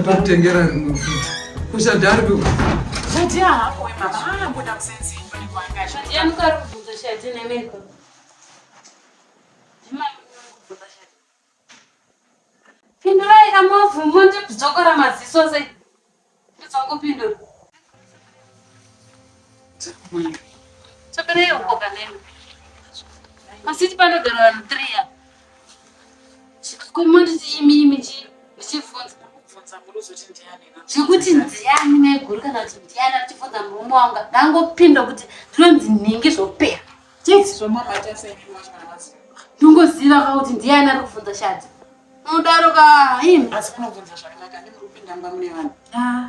Ndototengera kushadhi ari kuko. Shadhi haako we mama. Ah, mbuda kusenzi pane kwanga. Shadhi yamuka kubvunza Shadhi nemeko. Pindurai kamovhu mondidzokora maziso sei? Ndidzongopindura. Tsokerei uko kanemi. Masiti panogara vanhu 3 apa. Komonditi imi imi chi ndichibvunza. Zvekuti ndiani maiguru kana kuti ndiani achibvunza murume wangu ndangopinda kuti ndinonzi nhingi zvopera. Ndongoziva ka kuti ndiani ari kubvunza shadzi. Unodaro ka imi. Asi unobvunza zvakanaka ndi muri kupinda mumba mune vanhu. Ah.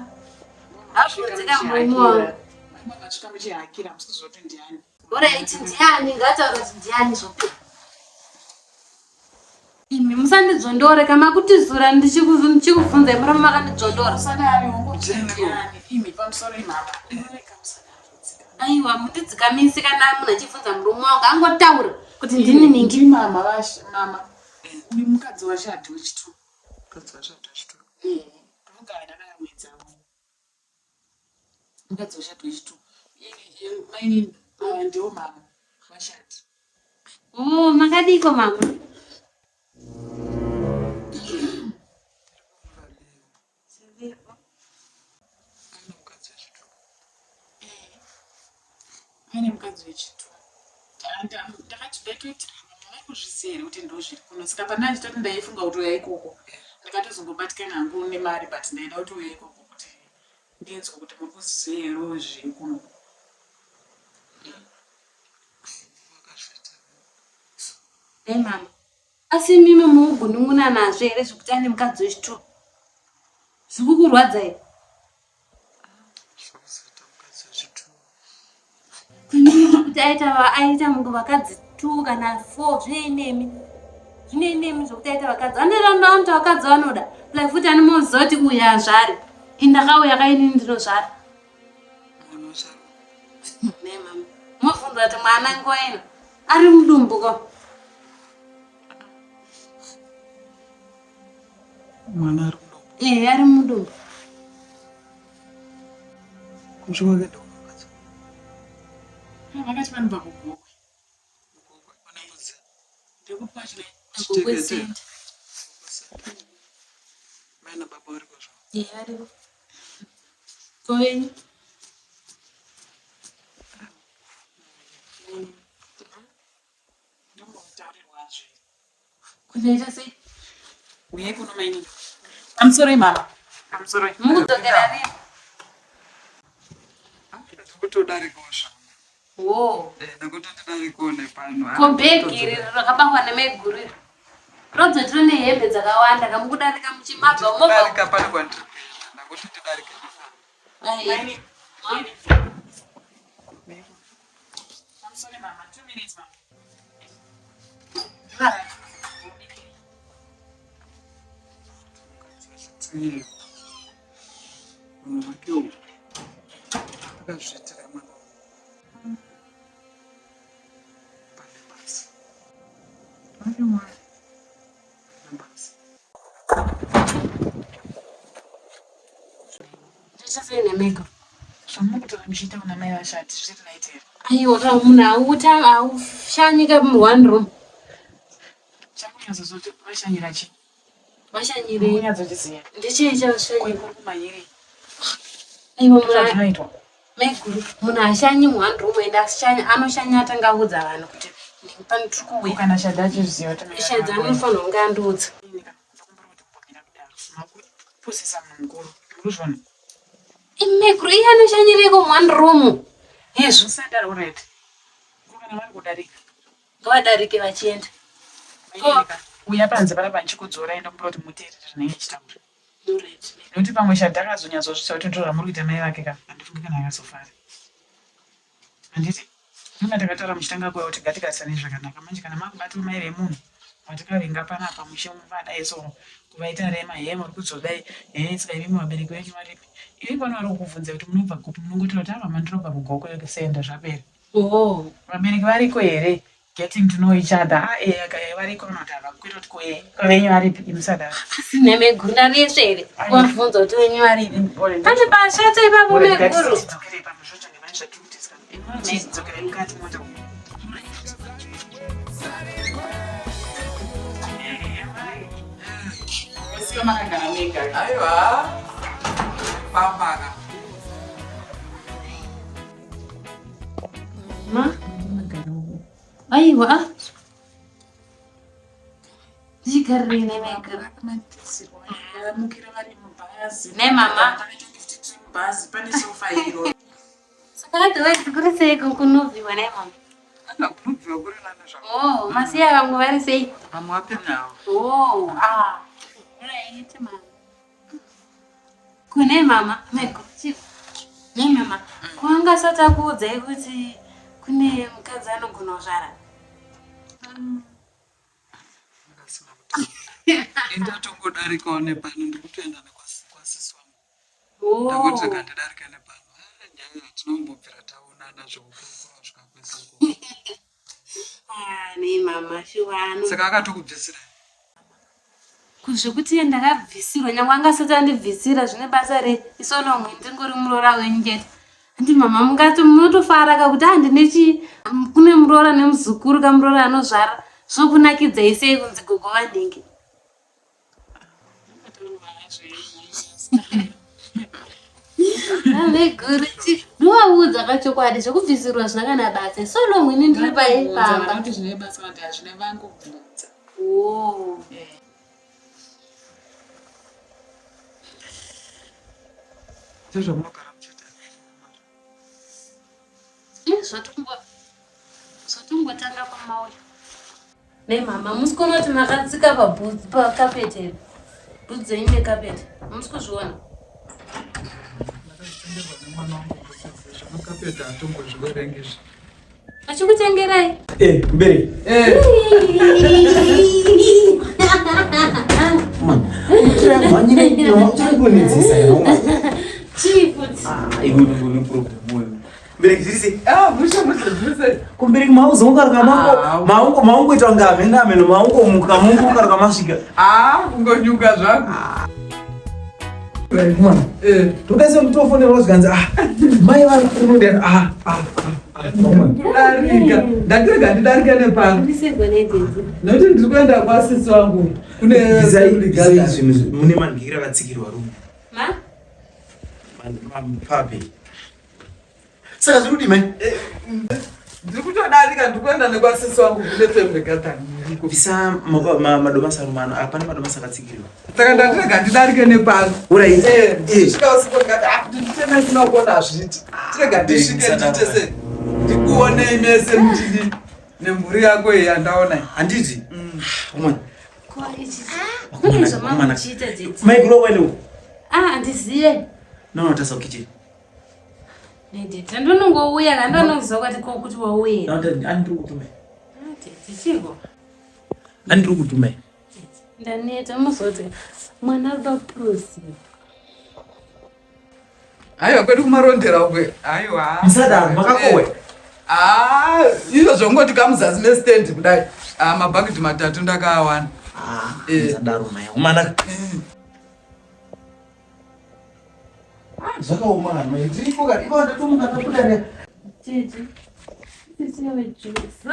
Abvunzika murume wangu. Makasvika muchihakira musizoti ndiani. Alright ndiani ngataura kuti ndiani zvopera. Imi musandidzvondore kana makutizura ndichikubvunzai muramba makandidzvondora. Usadaro wongoti ndiani imi pamusoro imama. Aiwa mundidzikamisi kana munhu achibvunza murume wangu angotaura kuti ndini ningi. Mama vash mama. Uyu mukadzi washadhi wechitu. Mukadzi washadhi wechitu. Eh, ndogara ndakayamwedza. Mukadzi washadhi wechitu. Mainini ava ndiwo mama vashadhi. Oh, makadiko mama? Ane mukadzi wechitu. Ndakati ndaitoti mama kuzviziva here kuti ndozviri kuno saka pana achitoti ndaifunga kuti uya ikoko ndakatozongobatikana hangu nemari but ndaida kuti uya ikoko kuti ndinzwe kuti muri kuziva here zviri kuno. Hey mama, asi imimi mukugunun'una nazvo here zvekuti ane mukadzi wechitu? Zvikukurwadza here? Kuti aita aita vakadzi two kana four zvinei nemi zvinei nemi zvekuti aita vakadzi anoita anoita vakadzi vanoda like futi animoziva kuti uyu hazvari indakauya kainini ndinozvara Mobvunza kuti mwana nguva ino ari mudumbu ko? Mwana ari mudumbu. Eh, ari mudumbu. Kusvika kuenda kumukadzi. Vakati vanobva kuGokwe. Ndekupi kwacho nei? Gokwe Center. Mai nababa variko zvavo. Eh, variko. Ko venyu? Ndombotaurerwazve. Kunoita sei? Uyai kuno mainini. Pamusoroi mama. Pamusoroi. Mukudzokera rini? Ndikutodarikawo zvangu. Wo. Eh, nekuti ndidarikawo nepano. Ko bhegi iri rakabangwa nemaiguru iri. Rodzotiro nehembe dzakawanda kamukudarika muchimabva mobva. Darika pane kwandiri kuenda. Ndakuti ndidarike nepano. Ai. Pamusoroi mama. 2 minutes mama. Munhu wake uyu akazviitira mwana pane basa. Pane mwana pane basa. Ndichasei nemeko. Zvamunokutora muchiita kuna mai vashati zviri right here? Aiwa ka munhu auta aushanyika mu one room. Chamunyazozoti vashanyira chii? Vashanyirei? Munyatsochiziva. Ndechii chavashanyira? Kuri kumanyirei? Aiwa munhu Zvazvinoitwa. maiguru munhu ashanyi mu one room ende ashanyi anoshanya atanga audza vanhu kuti ndini pano tiri kuuya. Kana Shadhi achizviziva kuti mai Shadhi anofanirwa kunge andiudza. Ndikumbira kuti mumbomira kudaro. Makupusisa munhu mukuru. Muri kuzviona? Maiguru iye anoshanyireko mu one room. Hezvo. Musadaro right. Ko kana vari kudarika? Ngavadarike vachienda. Mainini uya panze panapa ndichikudzora enda kumbira kuti muteerere zvinenge ndichitaura. Alright. Nekuti pamwe Shadhi akazonyatsozvisa kuti ndizvo zvamuri kuita mai vake ka handifungi kana akazofara. Handiti? Ndinga takataura muchitanga kuuya kuti ngatigarisane zvakanaka manje kana makubata mai vemunhu watikavinga panapa muchivadai so kuvaita rema hee muri kuzodai hee saka imimi vabereki venyu varipi ivi pano vari kukubvunza kuti munobva kupi munongotaura kuti ava mandinobva kugokwe senda zvapera Oh. vabereki variko here? Getting to know each other. Ah, eh, eh, variko vanoti havakwira kuti ko eh, ko venyu varipi imusadaro. Asi neme gunda reshe here wabvunza kuti wenyu varipi pane pashata ipapo meguru. Tidzokerei pamuzvocho nemani zvatiri kutiswa. Tidzokerei mukati mota. Siya makagara mega. Aiwa. Pambaka. Ma? Aiwa. Ah. Ndichigarirei nemeguru. Vamukira vari mubhazi. Nemama. Mubhazi pane sofa iro. Saka otherwise kuri sei kunobviwa nemama? Ana kunobviwa kuri nani zvako. Oh, masiya vamwe vari sei? Vamwe vapi nawo. Oh, ah. Right, mama. Kune mama, maiguru chii? Nei mama, ko anga asati akuudzai kuti kune mukadzi anogona kuzvara? Akasina kutaura. Indatongodarikawo nepano ndikutoenda nekwasisi wangu. Ndangoti rega ndidarike nepano. Ah, nyaya hatinombobvira taonana zvekukurukura kusvika kwese uko. Ah, nei mama, shuwa ano. Saka akatokubvisira. Zvekuti iye ndakabvisirwa nyangwe anga asati andibvisira zvine basa rei isonomwe ndingori muroora wenyu chete handi mama mungati munotofara ka kuti handine chi kune muroora nemuzukuru kamuroora anozvara zvokunakidzai sei kunzi gogo vanhingi Ameguru ndovaudza kachokwadi zvekubvisirwa zvina kana basa so long ini ndiri paye pamba Kuti zvine basa kuti hazvina vangobvunza. Oh. Sezvamunogara muchiita. Eh, zvatongotanga pamauya. Nei mama, musi kuona kuti makatsika paboots pacarpet here? Boots dzenyu necarpet. Musi kuzviona? Ndakazvitengerwa nemwana wangu boots idzi zvemacarpet hatongozviverengi izvi. Achikutengerai? Eh, mberi. Eh. Man. Manyira ino uchangonetsesa yana uma. Chii futi? Ah, iwe une problem wewe. Mbereki zviri sei? Ah, mushe mushe mushe. Kumbereki mauzo ungaruka mango Ah. maungo maungo ita kunge amene amene maungo muka mungu ungaruka masvika. Ah, kungonyuka zvangu. Mwana. Eh. Todaisa mutofonera zvikanzi ah mai vari kuno ah ah ah. Kudarika. Ndatirega ndidarike nepano. Ndisegwa nedzedzi. Nekuti ndiri kuenda kwasisi wangu. Kune Bvisai family bvisai gathering. zvinhu mune manhikira akatsikirwa rumu. Ma? Papi. Saka zviri kudii mai? Ndiri kutodarika ndiri kuenda nekwasisi wangu kune family gathering iriko. Bvisa madomasi arumano apa pane madomasi akatsikirwa. Saka ndatirega ndidarike nepano. Alright. Eh, ndisvika usiku ndikati ah kuti nditeme ndinokuona hazviiti. Tirega ndisvike ndiite se ndikuonei mese muchidi nemhuri yako iyi yandaona iyi. Handiti? Umwana. Ko ichi. Kune zvamamuchiita dzedzi. Mai kuro wele uko. Ah, handiziye. No no tasa kitchen. Nedzedzi. Ndinongouya ka ndinoziva kuti ko kuti wauya. No andiri kutume. Ah, dzedzi chiko? Andiri kutume. Ndaneta muzoti mwana ari kuda kupuruziwa. Aiwa kwedu kumarondera ukwe. Aiwa. Musadaro makakowe. Eh. Ah, izvo zvongoti kamuzasi mestand kudai. Ah, mabhakiti matatu ndakaawana. Ah, Eh. musadaro mai. Umana. Ah, zvakaoma kana mai. Ndiriko kana iko ndatomuka ndabuda ne. Dzedzi. Dzedzi wejuice.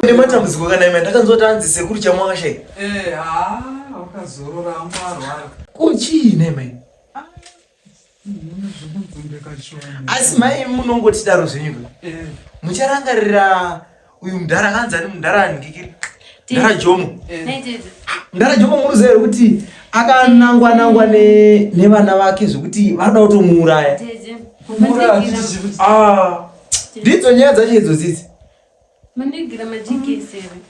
Nematambudziko kana mai ndakanzwa kuti hanzi sekuru chamwakashaya. Eh, ah, wakazorora wangu arwara. Ko chii ne mai? Zvekubvundika chiwani. Asi mai munongotidaro zvenyu ka. Eh, Mucharangarira uyu mudhara akanzi ani mudhara anhikikiri. Mudhara Jomo. eh. Nedzedzi. Mudhara Jomo muruziva here kuti akanangwa nangwa nevana vake zvekuti vanoda kutomuuraya. Dzedzi. Kumuuraya achiti chii? Ah, ndidzo nyaya dzacho idzo dzidzi. Mandigira majigisi here?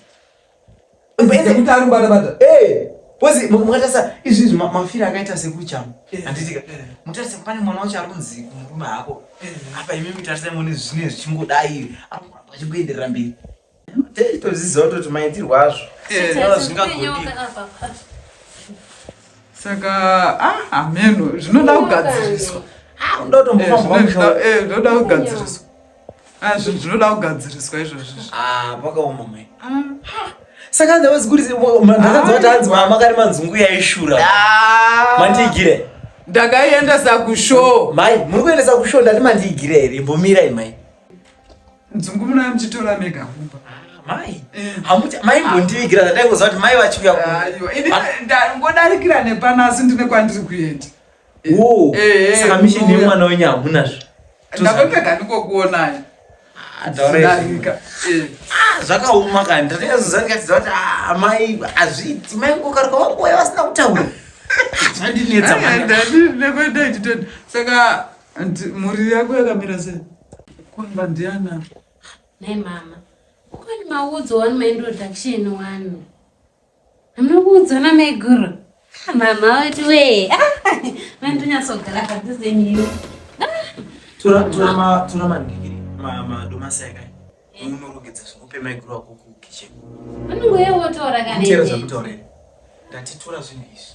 Kuti ari kubata bata. Eh, pozi mukatarisa izvi izvi mafiro akaita sekuchamu. Eh, Handitika. eh. Mutarisa pane mwana wacho ari kunzi murume hako. Eh. Apa imi mutarisai muone zvine zvichingodai. Ari achingoenderera mberi. Toziziva kutoti maitirwo azvo. Eh. Zvingagondiwa. Saka ah, hameno zvinoda kugadziriswa. Ah, unoda Eh, kutombofamba zvinoda kugadziriswa. Ah, zvinhu zvinoda kugadziriswa izvozvi. Ah, pakaoma mai. Ah. Saka hanzi havazi kuri ndakanzwa kuti hanzi makarima nzungu yaishura. Ah. Mandiigire. Ndakaiendesa kushow. Mai, muri kuendesa kushow ndati mandiigire here? Imbomirai mai. Nzungu munayo muchitora mega kumba. Ah, mai. Eh. Hamuti mai mbondiigira ndangoziva kuti mai vachiuya kumba. Aiwa, ini ndangodarikira nepano asi ndine kwandiri kuenda. Oh, eh, eh, saka mission yemwana wenyu hamunazvo. Ndakotega ndikokuonai. Ah, eh. ah, zvakaoma kani ndatoyazoziva ndikatiziva kuti ah, mai hazviiti mai ngokaruka wanguva vasina kutaura zvandinetsa nekuenda ichitoti saka mhuri yako yakamira sei kwamba ndiana nai mama ukwani maudzo wani maintroduction wani Hamuna kuudzwa namaiguru. Ah, mama wetu we. Mandonyatsogara padhuze nemi. Tora tora ma tora mandigiri ma madomasi aya kai. Unorongedza zvekupe maiguru ako ku kitchen. Unongouya wotora kana. Tera zvakutaura here? Ndati tora zvinhu izvi.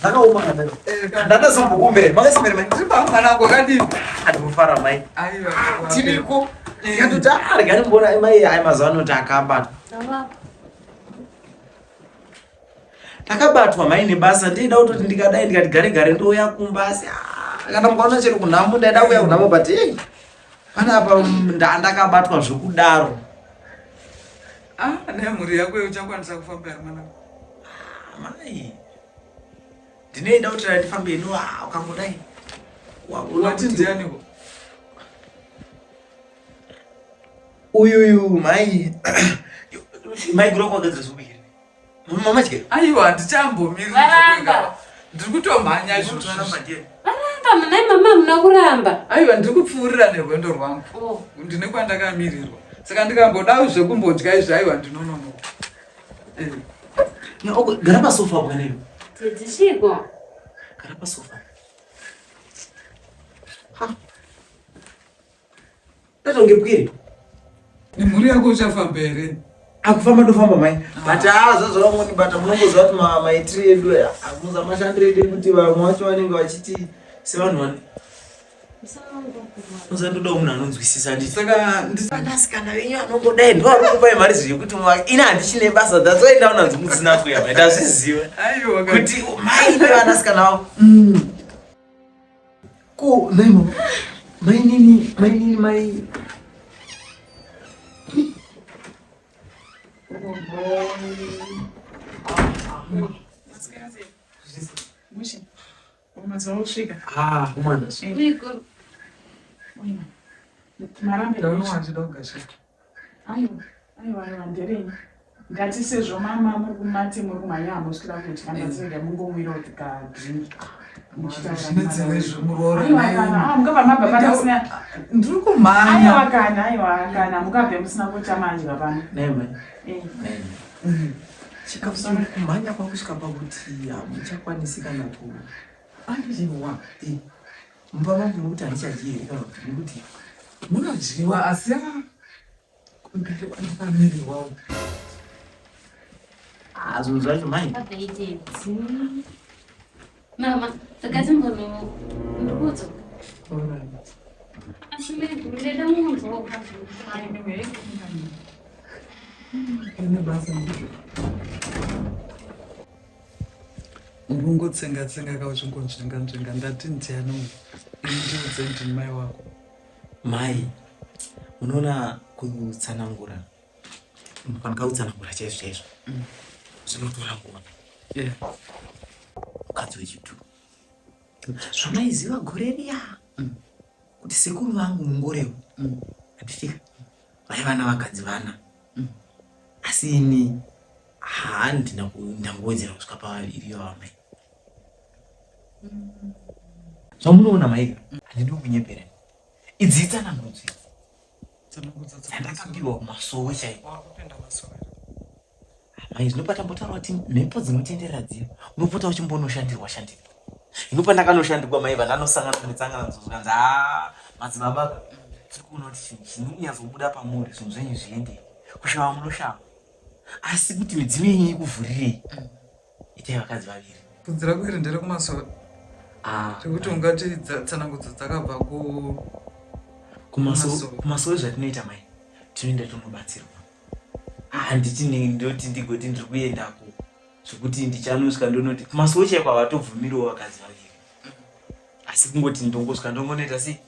Ndakaoma kana. Eh, Ndakazombokumbira. Makasimira mai. Ndiri pamwana wangu wakadii? Andikufara mai. Aiwa. Tiriko. Ndikatoti ah rega ndimboona mai hai mazuva ano takabatwa. Takabatwa mai nebasa ndida kutoti ndikadai ndikati gare gare ndouya kumba asi ah, kana mukaona chero kunhambo ndaida kuuya kunhambo but hey panapa ndakabatwa zvekudaro. Ah, nemhuri yako uchakwanisa kufamba here mwana? Ah, mai. Ndinoenda kuti ndifambe ino ah, ukangodai. Wati ndianiko? Uyuyu mai. Mai gura kwagadzira zvekubikira. Mama chike. Aiwa ndichambomiri. Varamba. Ndiri kutomhanya izvozvo. Varamba muna mama hamuna kuramba. Aiwa ndiri kupfuurira nerwendo rwangu. Oh. Ndine kwandakamirirwa. Saka ndikamboda zvekumbodya izvi aiwa ndinononoka. Eh. Gara pasofa apo kana Tete chiko. Gara pasofa. Ha. Ndatonge pwere. Nemhuri yako uchafamba here? Akufamba ndofamba mai. But ah zvazvavangonibata munongoziva kuti maitire edu aya. Amuza mashandiro edu ekuti vamwe vacho vanenge vachiti sevanhu vane Usandoda munhu anonzwisisa nditi. Saka vanasikana venyu anongodai ndo vari kupai mari zvekuti ini handichine basa that's why ndaona nzungu dzisina kuya mai ndazviziva kuti mai nevanasikana vavo mm. ko nai mama mainini mainini mai Ah, mwana. Aiwa, aiwa, aiwa, nderei. Ndati sezvo mama muri kumati muri kumhanya hamuswira kudya ndatirega mungomwira kuti kadrink. Mukabva mabva pano musina ndiri kumhanya. Aiwa kana, aiwa kana mukabve musina kutya manje pano. Nai mai. Eh. Nai. Chikafu kumhanya kwakusvika pakuti hamuchakwanisi kana ku aiwa eh, mumba mangu mukuti handichadyi here kana kuti mukuti munodyiwa asi kumberi kwandakamirirwawo ah, zvinhu zvacho mai Mama, takatimbono ndikudzoka. Asi maiguru ndeda munzwa Ine basa Ungongotsenga tsenga ka uchingonzvenga nzvenga ndati ndiani uyu ini ndiudze ndini mai wako. Mai unoona kutsanangura unofanika kutsanangura chaizvo chaizvo mm. zvinotora nguva mukadzi wechitu zvamaiziva gore riya mm. kuti sekuru vangu mungorewo mm. andifika vaiva navakadzi vana asi ini handina ndangowedzera kusvika pavaviri ivava mai zvamunoona maika handidi kunyepera idzi itsanangudzo idzi dzandakapiwa kumasowe chaiko mai zvino patambotaura kuti mhepo dzinotenderera dziya unopota uchimbonoshandirwa shandirwa ino pandakanoshandirwa mai vandanosangana netsangananzo zvikanzi haa madzibaba tiri kuona kuti chinhu chinonyatsobuda pamuri zvinhu zvenyu zviende kushava munoshava asi kuti midzimu yenyu ikuvhurirei itai vakadzi vaviri Bvunzi rako iri nderekumasowe. Ah, Zvekuti ungati tsanangudzo dzakabva ku kumasowe zvatinoita mai tinoenda tonobatsirwa. Handiti ah, ndoti ndigoti ndiri kuendako zvekuti ndichanosvika ndonoti kumasowe chaiko havatobvumiriwo vakadzi vaviri. Asi kungoti ndongosvika ndongonoita sei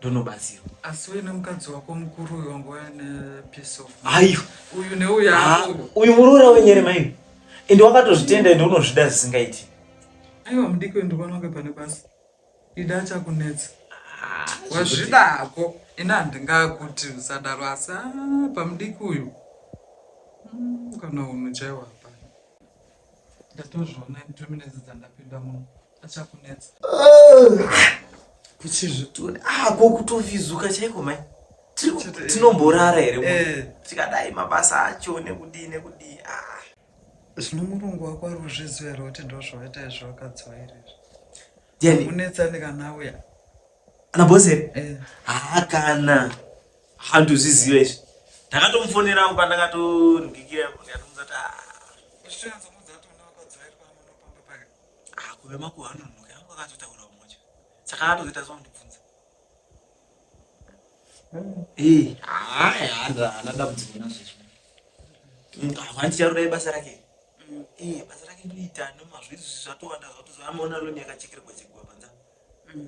ndonobatsirwa. Asi uine mukadzi wako mukuru uyu wanga uya nepeace of Ayo. Uyu neuyu ah, uyu muroora wenyere mai. Ende wakatozvitenda ende unozvida zvisingaiti. Aiwa mudiki uyu ndikuona kunge pane basa. Ida achakunetsa. Ah, Wazvida hako. Ini handingakuti usadaro asi ah, pamudiki uyu. Kana unhu chaiwo hapana. Ndatozviona in 2 minutes dzandapinda muno. Achakunetsa. Kuchizvitoni. Ah, ko kutofizuka chaiko mai. Tinomborara here eh. Tikadai mabasa acho nekudii nekudii. Ah. Zvino murungu wako ari kuzviziva here kuti ndozvawaita izvo vakadzi vairi izvi? Ndiani? Munetsani kana auya. Ana boss here? Eh. Haa kana. Handozviziva izvi. Ndakatomufonera hangu pandakatonhikira ndikatomuudza kuti ah. Uchitonyatsomudza kuti une vakadzi vairi pano pamba pake. Ah, kuve makuhwa anonoka yangu akatotaura mmoja. Saka akatozoita zvandibvunza. Eh, haya haana dambudziko nazvo izvi. Handicharodai basa rake. Eh, basa rake ndoita nomazvo izvi zvatowanda zvatozoamaona loni yakachekerwa chekwa panza.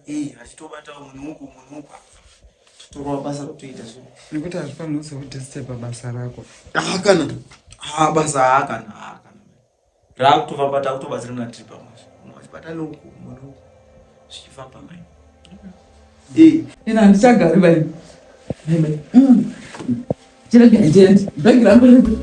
Eh, vachitobata munhu uku munhu uku. Torova basa rotoita zvo. Nekuti hazvifaniri kuzokudisturba basa rako. Ah, kana. Ah, basa ah, kana. Ah, kana. Rakutofamba takutobatsirana tiri pamwe. Mumwe achibata neuku mumwe neuku. Zvichifamba mai. Eh. Ina handichagari bai. Chirega ndiende. Bhegi rangu riripi?